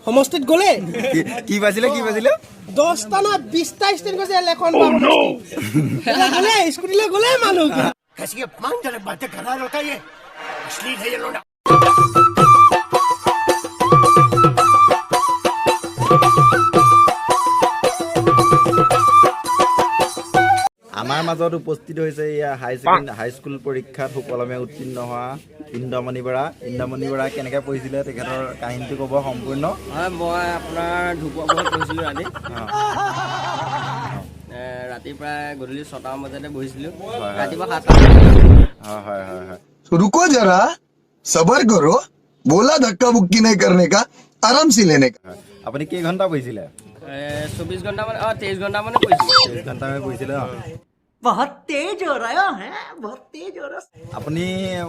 সমষ্টিত গ'লে কি পাইছিলে, কি পাইছিলে? 10টা না 20টা ষ্টেণ্ড কৰিছে এখন গ'লে, স্কুটিলৈ গ'লে মানুহ। कैसी अपमानजनक बातें कर रहा है लड़का, ये अश्लील है ये लोडा। আমাৰ মাজত উপস্থিত হৈছে এয়া হাই ছেকেণ্ডেৰী হাইস্কুল পৰীক্ষাত সুকলমে উত্তীৰ্ণ হোৱা ইন্দ্ৰমণি বৰা। ইন্দ্ৰমণি বৰা কেনেকৈ পঢ়িছিলে তেখেতৰ কাহিনীটো ক'ব সম্পূৰ্ণ। হয়, মই আপোনাৰ ঢুকুৱা পঢ়িছিলোঁ ৰাতি। ৰাতি প্ৰায় গধূলি 6টামান বজাতে বহিছিলোঁ, ৰাতিপুৱা 7টা। হয় হয় হয় হয়। रुको जरा, सबर करो, बोला धक्का बुक्की नहीं करने का, आराम से लेने का। আপুনি কেইঘণ্টা পঢ়িছিলে? 24 ঘণ্টামান, অঁ 23 ঘণ্টামানে পঢ়িছিলোঁ। 23 ঘণ্টামান পঢ়িছিলে। অঁ, बहुत तेज हो रहा है, बहुत तेज हो रहा। আপুনি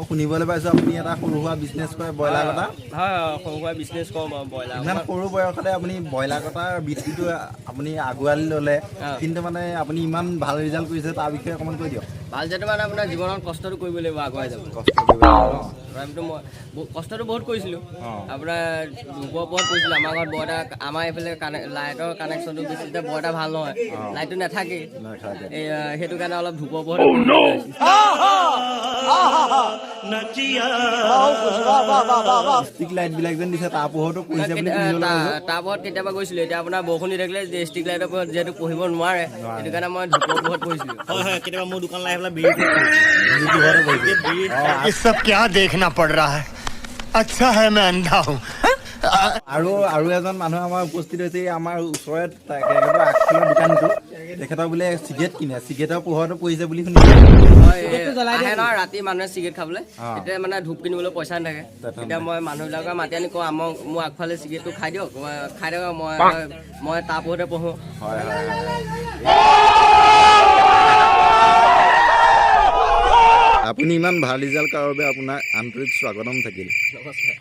শুনিবলৈ পাইছোঁ আপুনি এটা সৰু সুৰা বিজনেছ কৰে, ব্ৰইলাৰ কটা। হয় হয়, সৰু সুৰা বিজনেছ কৰোঁ বাৰু ব্ৰইলাৰ। ইমান সৰু বয়সতে আপুনি ব্ৰইলাৰ কটাৰ বৃত্তিটো আপুনি আগুৱালি ল'লে, কিন্তু মানে আপুনি ইমান ভাল ৰিজাল্ট কৰিছে, তাৰ বিষয়ে অকণমান কৈ দিয়ক। ভাল যিহেতু মানে আপোনাৰ জীৱনত কষ্টটো কৰিব লাগিব আগুৱাই যাব। কষ্ট কৰিব লাগিব ন? তথাপিতো মই কষ্টটো বহুত কৰিছিলোঁ। আপোনাৰ ধূপৰ পৰত কৰিছিলোঁ। আমাৰ ঘৰত বৰ এটা, আমাৰ এইফালে লাইটৰ কানেকশ্যনটো বেছি এতিয়া বৰ এটা ভাল নহয়, লাইটটো নাথাকেই। নাথাকে। এই সেইটো কাৰণে অলপ ধূপৰ পোহৰত। ষ্ট্ৰিট লাইটবিলাক যেন দিছে, তাৰ পোহৰতো পঢ়িছে বুলি শুনিবলৈ পাইছোঁ। তাৰ পোহৰত কেতিয়াবা গৈছিলোঁ। এতিয়া আপোনাৰ বৰষুণ দি থাকিলে ষ্ট্ৰিট লাইটৰ পোহৰত যিহেতু পঢ়িব নোৱাৰে, সেইটো কাৰণে মই ধূপৰ পোহৰত পঢ়িছিলোঁ। হয় হয়, কেতিয়াবা মোৰ দোকানলৈ আহি পেলাই বিড়ি বিড়ি পোহৰতো পঢ়িছে। অঁ। ये सब क्या देखना पड़ रहा है? अच्छा है मैं अंधा हूँ। আৰু আৰু এজন মানুহ আমাৰ উপস্থিত হৈছে, এই আমাৰ ওচৰত তেখেতৰ আগফালৰ দোকানটো, তেখেতৰ বোলে চিগাৰেট কিনে, চিগাৰেটৰ পোহৰতো পৰিছে বুলি শুনিছোঁ। হয়, আহে নহয় ৰাতি মানুহে চিগাৰেট খাবলৈ, তেতিয়া মানে ধূপ কিনিবলৈ পইচা নাথাকে। তেতিয়া মই মানুহবিলাকক মাতি আনি কওঁ, আমাৰ মোৰ আগফালে চিগাৰেটটো খাই দিয়ক, মই খাই দিয়ক, মই তাৰ পোহৰতে পঢ়োঁ। হয় হয় হয়। আপুনি ইমান ভাল ৰিজাল্ট কৰাৰ বাবে আপোনাক আন্তৰিক স্বাগতম থাকিল। নমস্কাৰ।